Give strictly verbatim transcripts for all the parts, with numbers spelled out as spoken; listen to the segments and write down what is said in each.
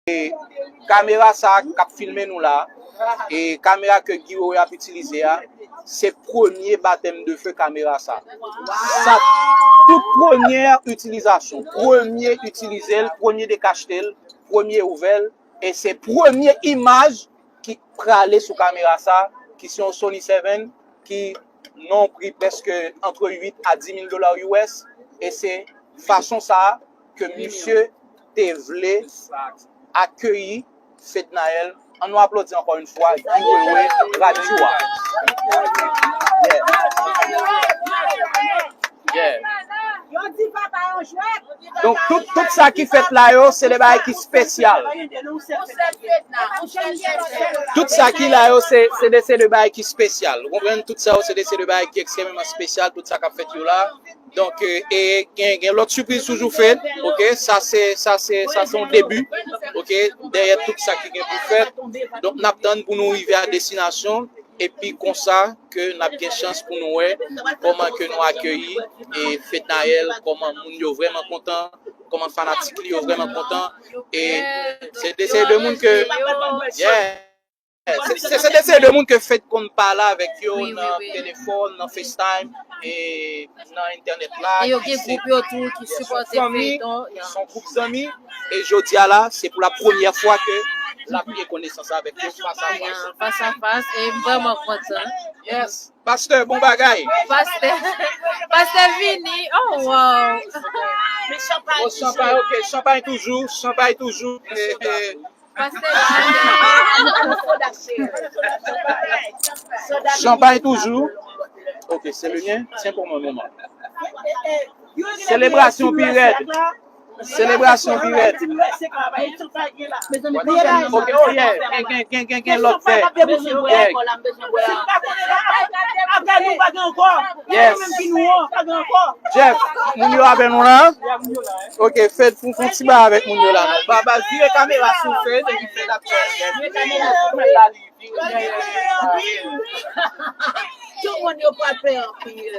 E kamera sa k ap filme nou la, e kamera ke Guy Wewe ap itilize a, se premye batèm de fe kamera sa. Sa, tout premyè itilizasyon, premye itilize l, premye dekachte l, premye ouvè l, e se premye imaj ki prale sou kamera sa, ki se yon Sony seven, ki nan yon pri prèske antre uit a dis mil dola U S, e se fason sa a ke misye te vle akeyi Fednaelle. Ann nou aplodi ankò yon fwa Guy Wewe Radio a. Yeah. Yeah. Yo di papa yo jwèt. Donk, tout, tout sa ki fèt la yo, se de bagay ki espesyal. Tout sa ki la yo, se, se de, se de bagay ki espesyal. Ou konprann? Tout sa yo, se de, se de bagay ki ekstrèmeman espesyal, tout sa k ap fèt yo la. Donk, e, e gen, gen lòt sipriz toujou fèt, oke? Sa se, sa se, sa se yon debi, oke? Dèyè tout sa ki gen pou fèt. Donk, n ap tann pou nou rive a destinasyon. Epi konsa ke n ap gen chans pou nou wè kòman ke nou akeyi e Fednaelle, kòman moun yo vrèman kontan, kòman fanatik li yo vrèman kontan. E se de, se de moun ke, yeah. Se, se, se de, se de moun ke Fed konn pale avèk yo nan telefòn, nan FaceTime, e nan entènèt la. E yo gen gwoup yo tou ki sipòte feyton. Se yon gwoup zanmi. E jodi a la, se pou la premyè fwa ke l ap gen konesans avèk yo fas a fas. Fas a fas, e m vrèman kontan. Yes. Pastè, bon bagay. Pastè, pastè vini. Oh, wow. Oh, chanpay, oke. Chanpay toujou, chanpay toujou. Eh, eh. Pastè la. Chanpay toujou. Ok, c'est le mien. Tiens pour moi, maman. Selebrasyon pi rèd. Selebrasyon pi rèd. Ok, oh yeah. Gen, gen, gen, gen, gen lòt vè. Yeah. Yes. Jeff, moun yo avè nou la? Ok, Fed, fè, fè yon ti bagay avèk moun yo la. Ba, ba, vire kamera sou Fed, epi Fed ap fè. Tout moun yo pral pè anpil.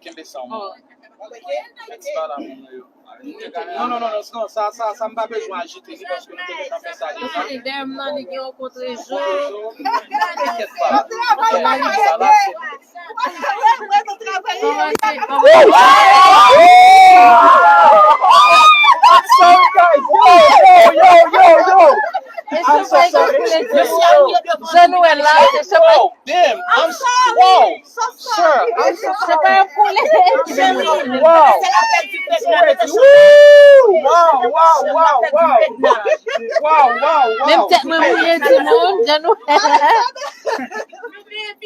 Kenbe sa, man. Ti pa la, moun yo. Non, non, non, non, non, sa, sa, sa, m pa bezwen ajite li paske nou te gentan fè sa deja. Dèyè m nan, li gen yon kontre jo. Kenbe sa, la, se I'm sorry, guys. Yo, yo, yo, yo, yo. I'm so sorry. Jan nou wè la, se chanpay. Oh, damn. I'm s- wow. Sir, I'm so sorry. Chanpay ap koule. Wow. Woo. Wow, wow, wow, wow. Wow, wow, wow. Menm tèt mwen mouye, timoun, jan nou wè.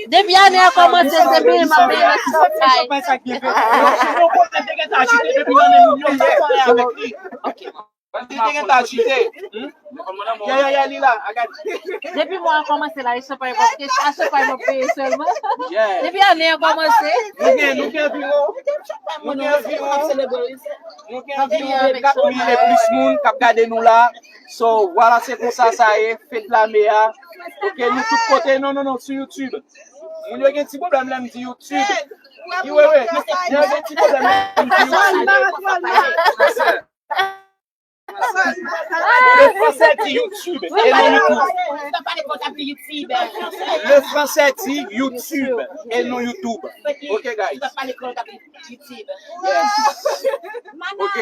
Depi ane a kòmanse, se byen m ap byen nan chanpay. Yon kote te gentan ajite depi nan men moun yo, sa fè avèk li. Ok. Li te gentan ajite. Hmm? Ya, ya, ya, li la. Depi mwa a kòmanse la, e chanpay m ap, e chanpay m ap peye sèlman. Yeah. Depi ane a kòmanse. Nou gen, nou gen anviwon, nou gen anviwon, nou gen anviwon kat mil e plis moun k ap gade nou la. So, vwala, se konsa sa ye, fèt lame a. Ok, nou tout kote, non, non, non, sou YouTube. Moun yo gen ti pwoblèm lè m di YouTube. Wi, wi, wi. Yo gen ti pwoblèm lè m di YouTube. Le français dit YouTube et non YouTube. Le français dit YouTube et non YouTube. Ok, guys. Ok.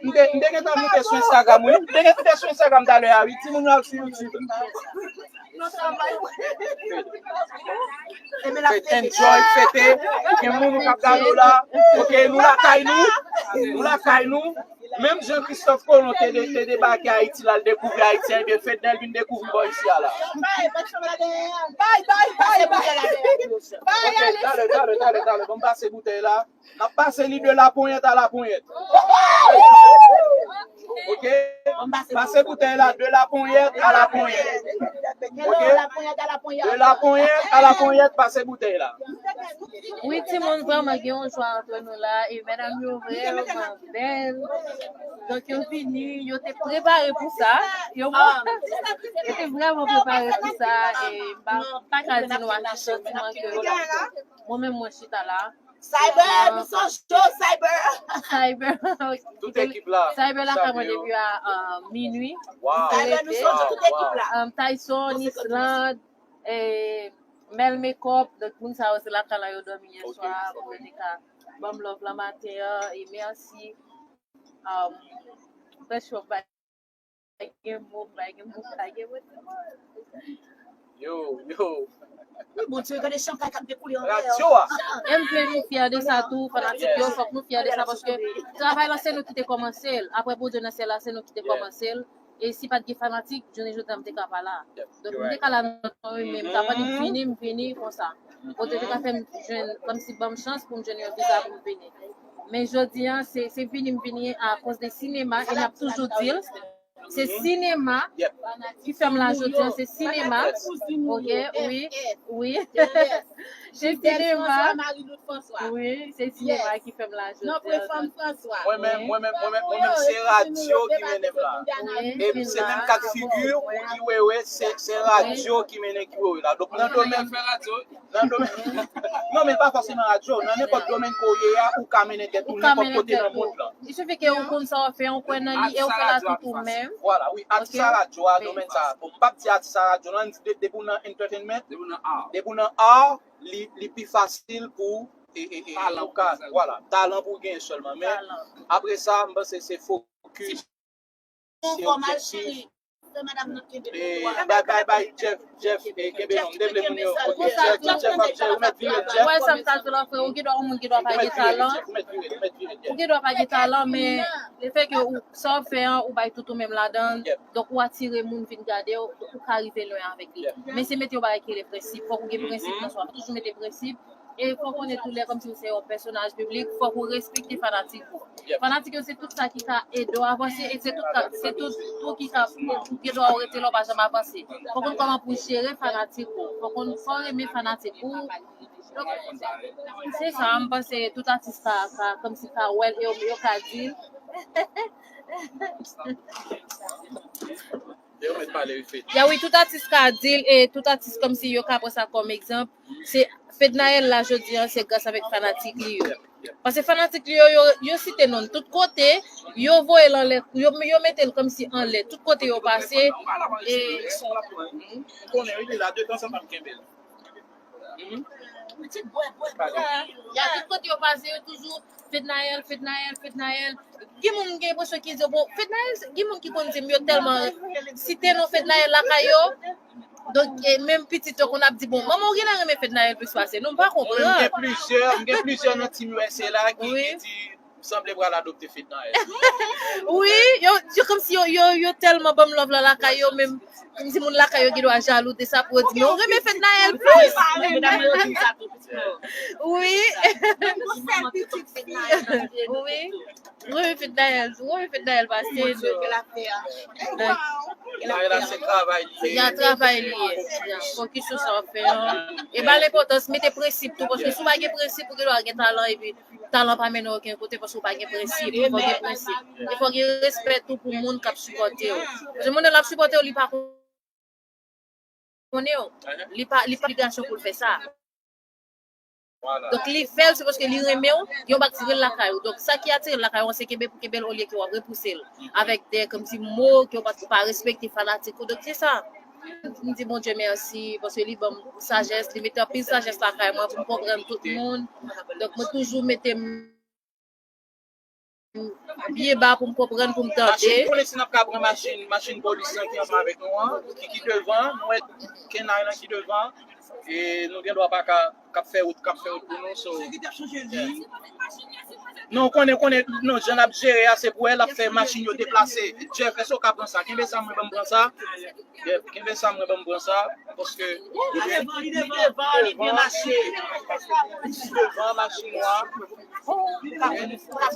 M te, m te gentan moute sou Instagram, wi. M te gentan moute sou Instagram talè a, wi. Timoun yo al sou YouTube. Fèt, enjoy, fete. Gen moun k ap gade w la. Ok, nou lakay nou. Nou lakay nou. Menm jan Kristòf Kolon te, de- te debake Ayiti, l al dekouvri Ayiti, ebyen Fednaelle vin dekouvri bò isi a la. Bay, bay, bay, bay. Ok, talè, talè, talè, talè. Ban m pase boutèy la. N ap pase li de la ponyèt a la ponyèt. Ok? Pase boutèy la de la ponyèt a la ponyèt. Ok? De la ponyèt a la ponyèt, pase boutèy la. Wi, timoun, vrèman gen yon jwa antre nou la, e medam yo vrèman bèl. Donk, yo vini, yo te prepare pou sa. Yo, yo te vrèman prepare pou sa, e m pa, pa ka di nou a ki santiman ke mwen menm mwen chita la. Cyber, nou sonje w, Cyber. Cyber. Tout ekip la. Cyber la ka mwen depi a uh, minui. Wow. Cyber, nou sonje tout ekip la. Um, Tyson, Island, eh, Mel Makeup, donk moun sa yo se lakay la yo dòmi yè swa pou yo te ka ban m love la maten an, e mèsi. Um, Fresh Pop bay gen mo, bay gen mo, bay gen mo. Yo, yo. Wi, Bondye, gade chanpay k ap dekoule an Radyo a. E m vle nou fyè de sa tou, fanatik yo, fòk nou fyè de sa paske travay la se nou ki te kòmanse l. Apre Bondye nan syèl la, se nou ki te kòmanse l. E si pa t gen fanatik, jounen jodi a m te ka pa la. Donk m te ka la nan tan wi, men m t ap annik vini, m vini konsa. Bondye te ka fè m jwenn, kòmsi ban m chans pou m jwenn yon viza pou m vini. Men jodi a, se se vini m vini akoz de sinema, e n ap toujou di l. Se sinema ki fè m la jodi a, se sinema. Ok, wi, wi. Se sinema. Wi, se sinema ki fè m la jodi a. Mwen menm, mwen menm, mwen menm, mwen menm, se radyo ki mennen m la. E se menm kat figi ki wewe, se se radyo ki mennen ki wewe la. Donk nan domèn nan domèn non, men pa fòseman radyo, nan nenpòt domèn ke w ye a, ou ka mennen tèt ou nenpòt kote nan mond lan. Il suffit ke ou konn sa w ap fè, ou kwè nan li e ou fè l a tout ou menm. Vwala, wi, atis a radyo a, domèn sa. Bon, m p ap di atis a radyo, nan depi w nan entertainment, depi w nan art, li li pi fasil pou e e e ou ka, vwala, talan pou w genyen sèlman. Men apre sa, m panse se fokis. Ou fò mal cheri. Se madanm nan kenbe pou ou a. Bay bay bay Jeff, Jeff, e kenbe non, m te vle moun yo. Ok, Jeff, Jeff ap jere, ou mèt vire Jeff. Wè sa m ta di la frè, ou gen dwa yon moun gen dwa pa gen talan. Ou mèt vire, ou mèt vire Jeff. Ou gen dwa pa gen talan, men lefètke ou sa w ap fè an, ou bay tout ou menm ladan l. Donk ou atire moun vin gade w, ou ka rive lwen avèk li. Men se mete yon bagay ki rele prensip, fòk ou gen prensip nan sa w ap toujou mete prensip. E fò w konnen tou lè kòmsi w se yon pèsonaj piblik, fòk ou respekte fanatik ou. Fanatik yo se tout sa ki ka ede w avanse e se tout ka, se tout tou ki ka gen dwa w rete la w pa janm avanse. Fò w konn kòman pou w jere fanatik ou. Fò w konn fò w renmen fanatik ou. Donk, se sa, m panse tout atis ka, ka kòmsi ka wè l e yo, yo ka di l. E yo mèt pale wi Fed. Ya wi, tout atis ka di l e tout atis kòmsi yo ka pran sa kòm egzanp. Se Fednaelle la jodi an, se gras avèk fanatik li yo. Paske fanatik li yo, yo, yo site non l tout kote, yo voye l anlè, yo, yo mete l kòmsi anlè tout kote yo pase. E M konnen wi li la, de tanzantan m kenbe l. Pitit bwè, bwè, bwè. Ya tout kote yo pase, yo toujou Fednaelle, Fednaelle, Fednaelle. Gen moun gen enpresyon ki di bon, Fednaelle, gen moun ki konn di m yo tèlman site non Fednaelle lakay yo. Donk e, menm pitit yo konn ap di bon, manman w genlè renmen Fednaelle plis pase nou, m pa Mwen menm m konpran. Gen plizyè, m gen plizyè nan Team U S A la ki, ki di m sanble pral adopte Fednaelle. Wi, yo, yo kòmsi yo, yo, yo tèlman ban m love la lakay yo, menm m di moun lakay yo gen dwa jalou de sa pou yo di men ou renmen Fednaelle plis. Wi. Wi. Wi, Fednaelle, wi, Fednaelle pase. Fednaelle la se travay li ye. Ya travay li ye. Ya, fokis sou sa w ap fè an. E ba l enpòtans, mete prensip tou, paske si w pa gen prensip, ou gen dwa gen talan, epi talan pa mennen w okenn kote, paske w pa gen prensip. Fò gen prensip. E fò gen respè tou pou moun k ap sipòte w. Paske moun nan l ap sipòte w, li pa konnen w. Li pa, li pa obligasyon pou l fè sa. Donk li fè l se paske li renmen w, yon bak tire l lakay ou. Donk sa ki atire l lakay ou an se kenbe pou kenbe l olye ke w ap repouse l avèk de kòmsi mo ke w pa, pa respekte fanatik ou. Donk se sa. M di Bondye mèsi paske li ban m sajès, li mete anpil sajès lakay mwen pou m konprann tout moun. Donk mwen toujou mete m byen ba pou m konprann, pou m tande. Machin, konnen si n ap ka pran machin, machin polis lan ki ansanm avèk nou an, ki, ki devan, nou wè Kenay lan ki devan, e nou gen dwa pa ka, k ap fè wout, k ap fè wout pou nou, so. Non, konnen, konnen, non, jan l ap jere a, se pou wè l ap fè machin yo deplase. Jeff, èske w ka pran sa? Kenbe sa, mwen ban m pran sa. Yep, kenbe sa mwen ban m pran sa, paske li devan, li devan, li byen mache. Li devan machin nwa.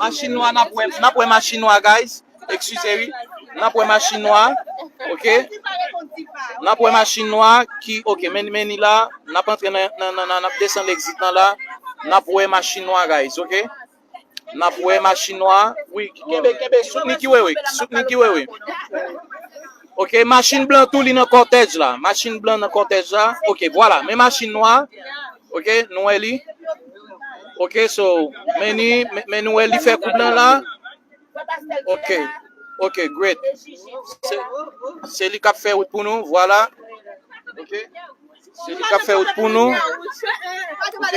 Machin nwa, n ap wè, n ap wè machin nwa, guys. Eskize wi. N ap wè machin nwa. Ok. N ap wè machin nwa ki, ok, men, men ni la. N ap antre nan, nan, nan, nan, n ap desann exit lan la. N ap wè machin nwa, guys, ok. N ap wè machin nwa. Wi, kenbe, kenbe, soutni ki wewe, soutni ki wewe. Ok, machin blan tou li nan kòtèj la. Machin blan nan kòtèj la. Ok, vwala, men machin nwa. Ok, nou wè li. Ok, so, men ni, men, men nou wè li fè koub lan la. Ok, ok, great. Se, se li k ap fè wout pou nou, vwala. Ok. Se li k ap fè wout pou nou. Ok.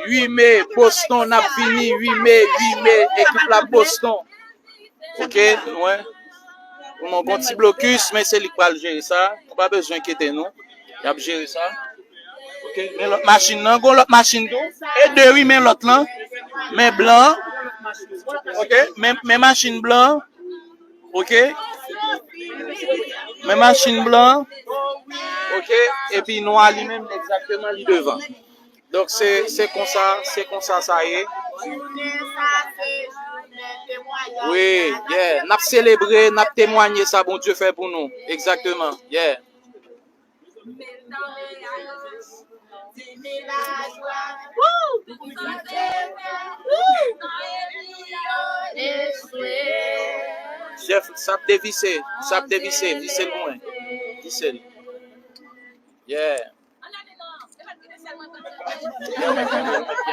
Uit me, Boston, n ap vini, uit me, uit me, ekip la Boston. Ok, nou wè. Bon, gon ti blokis, men se li k pral jere sa. Nou pa bezwen enkyete nou. Y ap jere sa. Ok, men lòt machin nan, gon lòt machin tou. E de wi, men lòt lan. Men blan. Ok, men, men machin blan. Ok. Men machin blan. Ok, epi nwa li menm, egzakteman, li devan. Donk, se, se konsa, se konsa sa ye. Wi, yeah. N ap selebre, n ap temwanye sa Bondye fè pou nou. Egzakteman, yeah. Jeff, sa ap devise, sa ap devise, vise l mwen. Vise l. Yeah.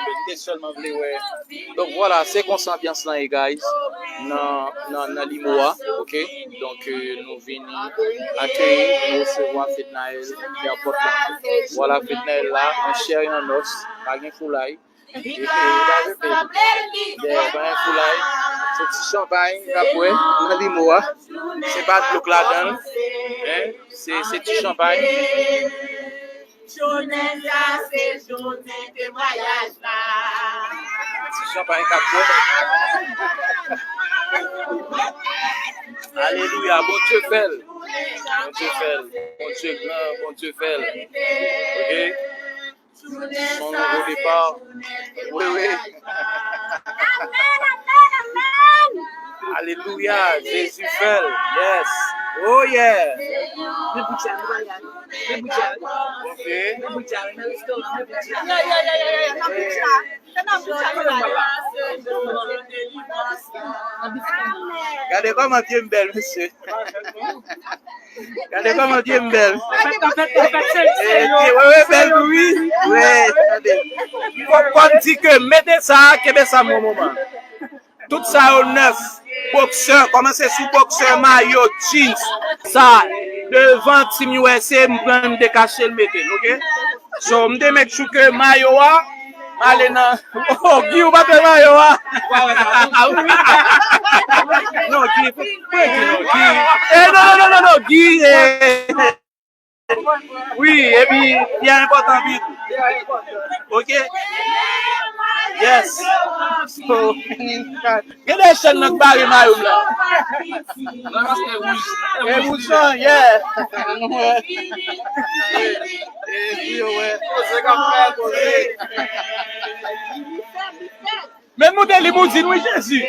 Li te sèlman vle wè. Donk, vwala, se konsa anbyans lan ye, guys. Nan, nan, nan Limo a, ok? Donk, euh, nou vini akeyi, nou resevwa Fednaelle, airport la. Vwala, Fednaelle la, an chè e an os, pa gen foulay. E, e, pa gen foulay. Se ti chanpay, n ap bwè, nan Limo a. Se pa dlo k ladan l. Hein? Se, se ti chanpay. Jounen sa se jounen temwayaj la. Ti chanpay k ap bwè. Alelouya, Bondye fè l. Bondye fè l. Bondye gran, Bondye fè l. Ok? Se yon nouvo depa. Wi, wi. Amèn, amèn, amèn. Alelouya, Jezi fè l. Yes. Oh yeah. Men bout sa, nou pral la. Men bout sa. Ok. Men bout sa, nan restoran, men bout sa. Yeah, yeah, yeah, yeah, yeah. Nan bout sa. Se nan bout sa nou pral la. Gade kòman pye m bèl, mesye. Gade kòman pye m bèl. Fèt, fèt, fèt, fèt, se, se yo. Eh, pye, wè, wè, bèl tou, wi. Wè, tande. Fò, fò m di ke mete sa, kenbe sa m yon moman. Tout sa yo nèf. Boksè, kòmanse sou boksè, mayo, jeans. Sa, devan Team U S A, m pran, m dekache l, mete l, ok? So, m te make sure ke mayo a, m ale nan, oh, Guy, ou pa t wè mayo a? Ou pa wè sa, wi. Non, Guy, pou, pou Guy, non, Guy. Eh, non, non, non, non, non, Guy, eh. Wi, epi, li enpòtan anpil. Ok? Yes. So, gen de jèn nan k bare mayo m la. Non, paske wouj. E wouj lan, yeah. E, e, wi, wè. Poze k ap fè, poze. Men moute limouzin, wi, Jezi.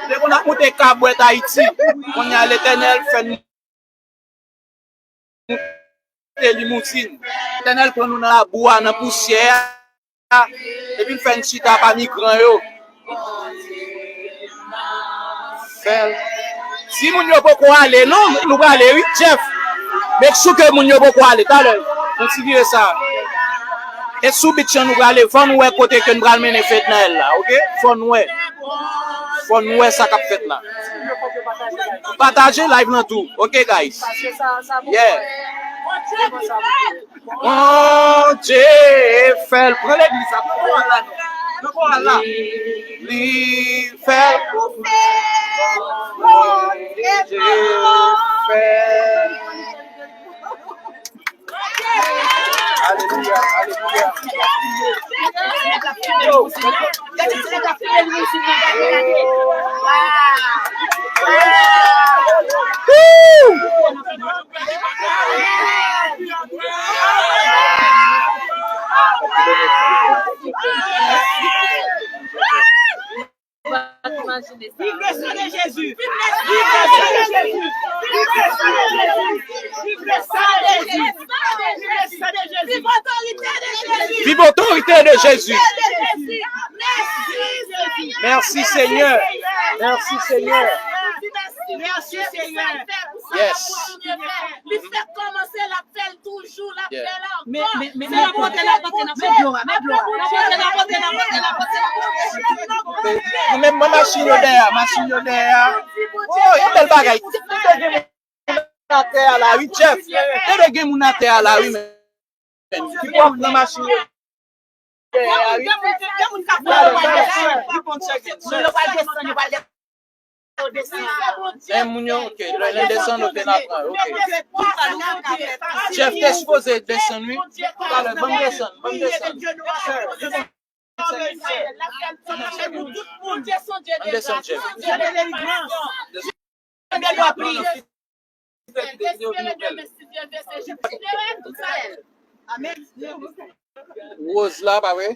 Depi n ap moute kabwèt Ayiti, kounye a Letènèl fè n moute limouzin. Letènèl pran nou nan labou a, nan pousyè a, epi l fè n chita pami gran yo. Fè l. Si moun yo poko ale, non, nou prale, wi, Jeff. Make sure ke moun yo poko ale, talè. Kontinye sa. E sou beach lan nou prale, fò n wè kote ke n pral mennen Fednaelle la, ok? Fò n wè. Fò n wè sa k ap fèt la. Pataje live lan tou. Ok, guys. Yeah. Bondye fè l. Pran legliz la. Pran koral la, non. Pran koral la. Li fè l. Bondye fè l. Alelouya, alelouya. Yo. Woo! Viv le sang de Jésus! Viv le sang de Jésus! Viv le sang de Jésus! Viv le sang de Jésus! Viv le sang de Jésus! Viv otorite de Jésus! Viv otorite de Jésus! Mèsi, Jésus! Mèsi, Senyè! Mèsi, Senyè. Mèsi, Senyè. Yes. Li fèk kòmanse, l ap fè l toujou, l ap fè l ankò. Men, men, men, men, men dlo a, men dlo a, men dlo a. N ap pote, n ap pote, n ap pote, n ap pote, n ap pote. Nou menm, mwen, machin yo dèyè, machin yo dèyè. Oh, yon bèl bagay. Atè a la, wi, Jeff. Tande gen moun atè a la, wi, men. Ki pran machin yo. Gen moun, gen moun k ap pran yo pral desann, yo pral desann, yo pral desann. En moun yo, ok. Lè, lè desann, ok, n ap pran, ok. Jeff te sipoze desann, wi. Talè, ban m desann, ban m desann. Ban m desann, Jeff. Rose la, pa vre?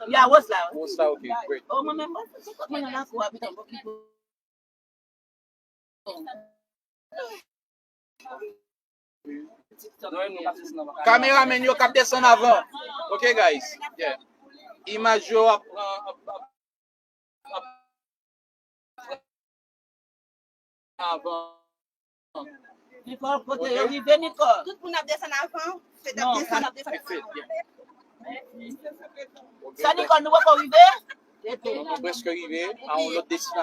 Ya, Rose la. Rose la, ok, great. Oh, mwen menm, mwen, se kot mwen nan lakou a, pito, bon, ki bon. Kameramen yo k ap desann avan. Ok, guys. Yeah. Imaj yo ap pran, ap, ap, ap pran avan. Nicole, kote yo rive, Nicole? Tout moun ap desann avan. Se t ap desann, ap desann. Sa, Nicole, nou poko rive? Nou, nou prèske rive a yon lòt destinasyon.